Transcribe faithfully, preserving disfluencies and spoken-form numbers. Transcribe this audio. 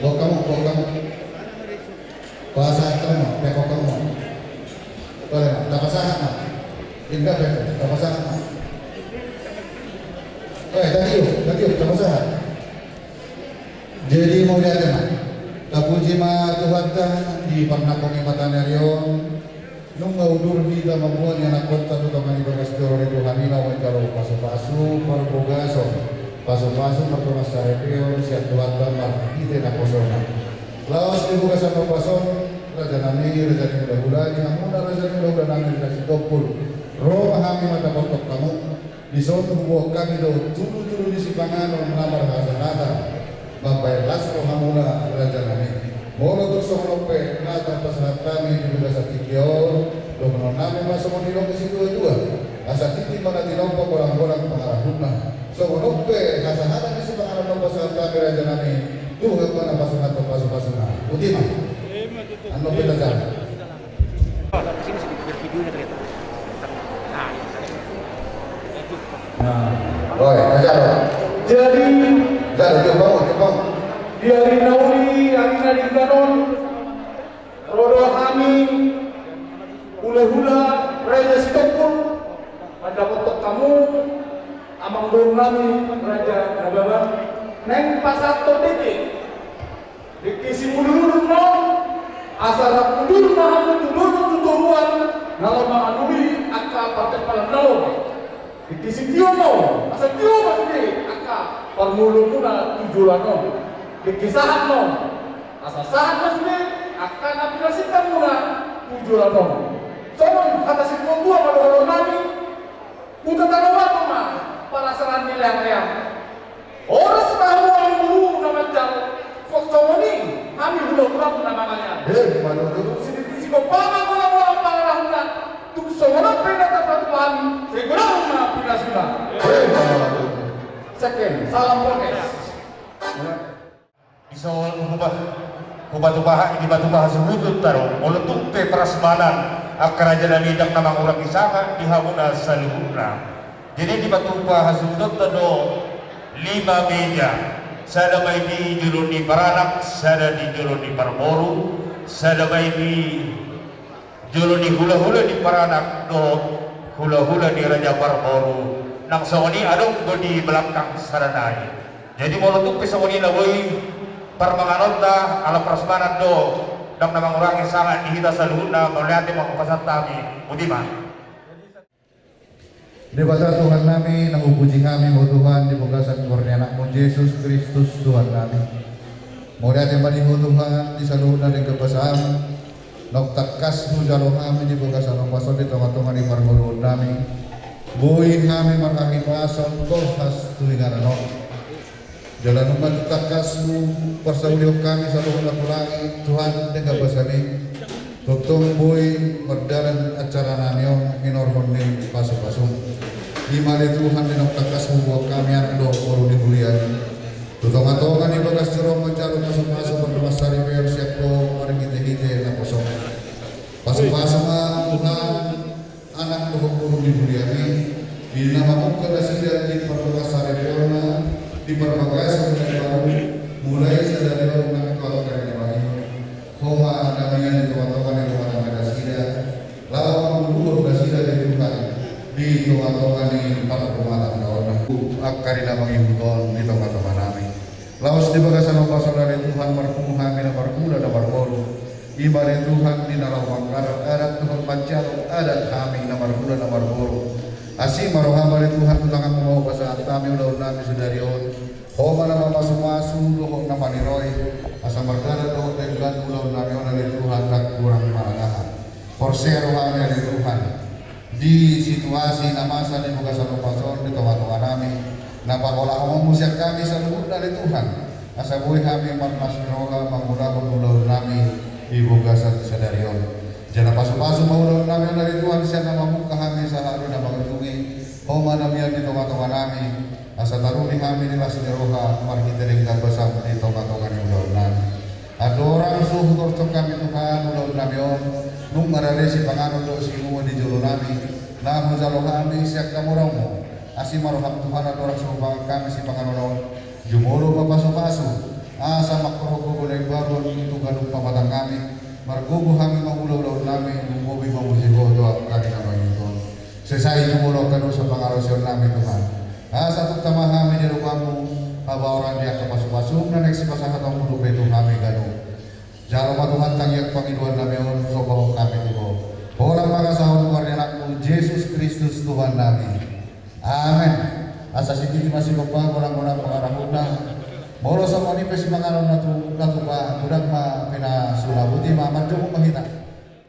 Buat kamu, buat kamu. Pasahat kamu, pekok kamu. Boleh, Pak. Dapat sahat, Pak. Enggak, Pak. Dapat sahat, Pak. Eh, tadi yuk, tadi yuk, dapat sahat. Jadi mauliate ma. Tapuji ma Tuhanta di parnangkok ni mata ni ari on. Nunga udur hita mamboan ni anakkonta tu tonga ni bagas joro ni Tuhan i, na manjalo pasupasu parbagason, pasupasu martonga saripeon sian Tuhanta marhite naposona. Laos di bagasan naposon, raja nami, raja ni hulahula, di hamuna raja ni hulahula nami, raja Sitompul. Ro ma hami mandapothon hamu. Dison huboan hami do tudu-tudu ni sipanganon na marhasahatan, mambahen las rohamuna raja nami. Molo tung songon on pe na tarpasahat hami di bagasan tingki on, dohonon nami ma songon nidok ni situa-tua: Asa tintin ma na tinompa, bolang-bolang pangarahutna. Songon on pe hasahatan ni sipanganon na hupasahat hami raja nami, Tuhan ma na pasahathon pasupasuna. Boti ma. Annon pe tajalo. Nah, oi, tajalo. Jadi, jalo, jalo, bangun, jalo, bangun. Di ari na uli, ari na denggan on, ro do hami hulahula raja Sitompul mandapothon hamu, amangboru nami raja Nababan, naeng pasahathon dengke. Dengke simudur-udur ma on, asa rap udur ma hamu tu dolok tu toruan, na laho mangalului angka partempalan na lomo. Dengke sitio ma on, asa tio ma sude angka parngoluonmuna tu joloan on. Dengke sahat ma on, asa sahat ma sude angka na pinarsintamuna tu joloan on. Songon hata situa-tua ma dohonon nami, huta Tanobato ma parasaran ni leang-leang. Horas ma hamu amangboru na manjalo, songon i hami hulahula na mangalean. Emma tutu. Tung sititi sigompa ma, bolang-bolang pangarahutna. Tung songon on pe na tarpatupa hami, sai godang ma pinasuna. Emma tutu. Second, salam prokes. Dison hupa-, hupatupa ha-, dipatupa hasuhuton taro, molo tung pe prasmanan angka raja nami, ndang na mangurangi sanga di hamuna saluhutna. Jadi dipatupa hasuhutonta do lima meja, sada ma i di jolo ni paranak, sada di jolo ni parboru, sada ma i di jolo ni hulahula ni paranak dohot hulahula ni raja parboru, nang songon i adong do di belakang sada nai. Jadi molo tung pe songon i na boi parmanganonta, ala prasmanan do, ndang na mangurangi sanga di hita saluhutna, mauliate ma hupasahat hami. Boti ma. Debata Tuhan nami, na hupuji hami Ho Tuhan di bagasan goar ni Anakmu Jesus Kristus Tuhan nami. Mauliate ma di Ho Tuhan di saluhutna denggan basaM. Naung tangkas hujalo hami di bagasan ombas on di tonga-tonga ni parngoluon nami, boi hami marhahipason tolhas tu inganan on. Jala nunga tangkas Ho parsaulion hami saluhutna tu langit, Tuhan, denggan basaMi. Tongtong boi mardalan acara nami on hinorhon ni pasu-pasuM. I ma ale Tuhan, naung tangkas huboan hami anak dohot boru ni huria tu tonga-tonga ni bagas joro on manjalo pasu-pasu pardongansaripeon sian Ho marhite-hite naposoM. Pasu-pasu ma Tuhan anak dohot boru ni huriaMi, di na mamungka nasida di pardongansaripeonna, di parbagason na imbaru, mulai sadari on nang tu angka na mangihut. Ho ma na mian di tonga-tonga ni dongan nasida, laho manguluhon nasida di Tuhan di tonga-tonga ni pardomuanna on. Angka na mangihut on di tonga-tonga nami. Laos di bagasan ombas on ale Tuhan, marpungu hami na marhula na marboru. I ma ale Tuhan, di na laho mangkarar adat dohot manjalo adat hami na marhula na marboru. Asi ma rohaM ale Tuhan, tu tanganMu ma hupasahat hami ulaon nami sadari on. Ho ma na mamasu-masu dohot na maniroi, asa mardalan dohot denggan ulaon nami on ale Tuhan, ndang hurang manang aha. Porsea rohaMi ale Tuhan, di situasi na masa di bagasan ombas on di tonga-tonga nami, na paholahononMu sian hami saluhutna ale Tuhan, asa boi hami marlas ni roha mangulahon ulaon nami di bagasan sadari on. Jala pasu-pasu ma ulaon nami on ale Tuhan, sian na mamungka hami sahat tu na mangujungi. Ho ma na mian di tonga-tonga nami, asa taruli hami di las ni roha marhite denggan basaM di tonga-tonga ni ulaon nami. Andorang so hutorop hami Tuhan ulaon nami on, nunga rade sipanganon dohot sinua di jolo nami, na hujalo hami sian hamoraonMu. Asi ma rohaM Tuhan, andorang so hupangan hami sipanganon on, jumolo ma pasu-pasu, asa mangkorhon gogo na Gogo hami mangula ulaon nami, lumobi mamuji Ho Tuhan, hami na mangihut on. Sesa i tu molo angka dosa pangalaosion nami Tuhan. Asa tung tama hami di adopanMu, habaoran di angka pasupasuM na naeng sipasahatonMu dope tu hami ganup. Jalo ma Tuhan tangiang pangidoan nami on, somba hami tu Ho. Holan mangasahon goar ni AnakMu Jesus Kristus Tuhan nami. Amen. Asa sititi ma sigompa, golang-golang pangarahutna. Molo songon i pe simanganon na tu, na tupa, godang ma pinasulabut i ma, marjou ma hita.